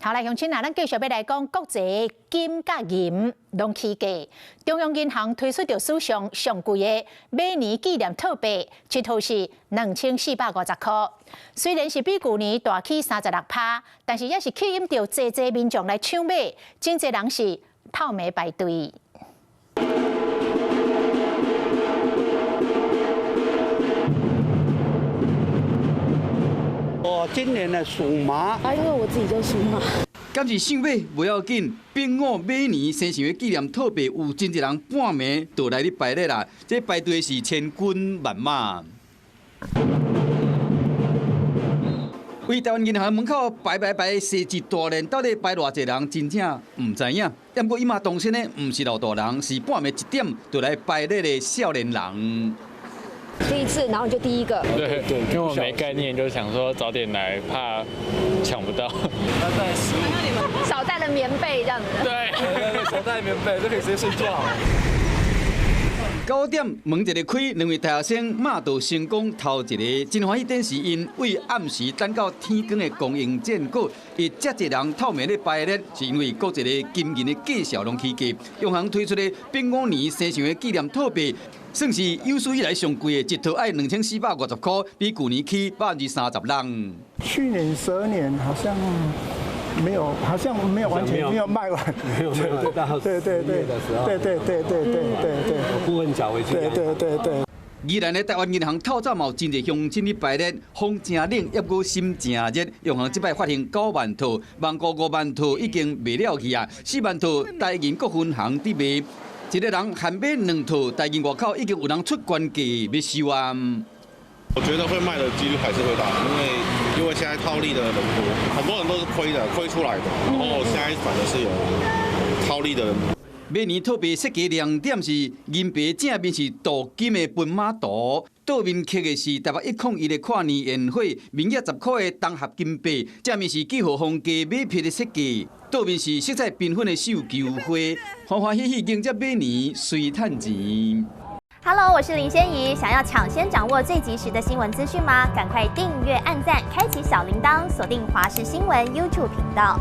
好來，鄉親啊，咱繼續欲來講國際金佮銀攏起價。中央銀行推出著史上上貴的馬年紀念套幣，一套是2450箍。雖然是比舊年大起36趴，但是也是吸引著濟濟民眾來搶買，真濟人是透暝排隊。我今年呢屬馬，啊，因為我自己就屬馬。敢是想買無要緊，丙午馬年生肖的紀念套幣有真濟人半暝就來咧排咧啦，這排隊是千軍萬馬。佇台灣銀行門口排排排，踅一大輪，到底排偌濟人，真正毋知影。毋過伊嘛當先的，毋是老大人，是半暝1點就來排列的少年人。第一次，然後你就第一個。對對，因為我沒概念，就想說早點來，怕搶不到。要帶15，少帶了棉被這樣子。對，少帶棉被就可以直接睡覺。 9點門一个開，兩位大學生馬就成功頭一个，真歡喜。電視𪜶為暗時等到天光的光榮戰果，會遮濟人透暝咧排列，是因為國際的金銀的價數攏起價。央行推出的丙午年生肖的紀念套幣，算是有史以來上貴的，一套愛2450箍，比舊年起36%。去年12年好像沒有，好像沒有完全沒有賣完，沒有賣完到對對對對對對對對對對，有部分繳回去。對對對對。宜蘭的台灣銀行透早嘛有真濟鄉親咧排列，風誠冷，猶閣心誠熱。央行這擺發行9萬套，網購5萬套已經賣了去啊，4萬套台銀各分行佇賣，一个人限買兩套，台銀外口已經有人出懸價欲收啊。我覺得會賣的幾率還是會大，因為現在套利的人多，很多人都是虧的，虧出來的，然後現在反而是有套利的人。馬年套幣設計亮點是銀白正面是鍍金的奔馬圖，倒面刻的是台北101的跨年煙火，面額10塊的銅合金幣，正面是幾何風格馬匹的設計，倒面是色彩繽紛的繡球花，歡歡喜喜迎接馬年，隨趁錢。 Hello，我是林仙怡。想要搶先掌握最及時的新聞資訊嗎？趕快訂閱、按讚、開啟小鈴鐺，鎖定華視新聞 YouTube 頻道。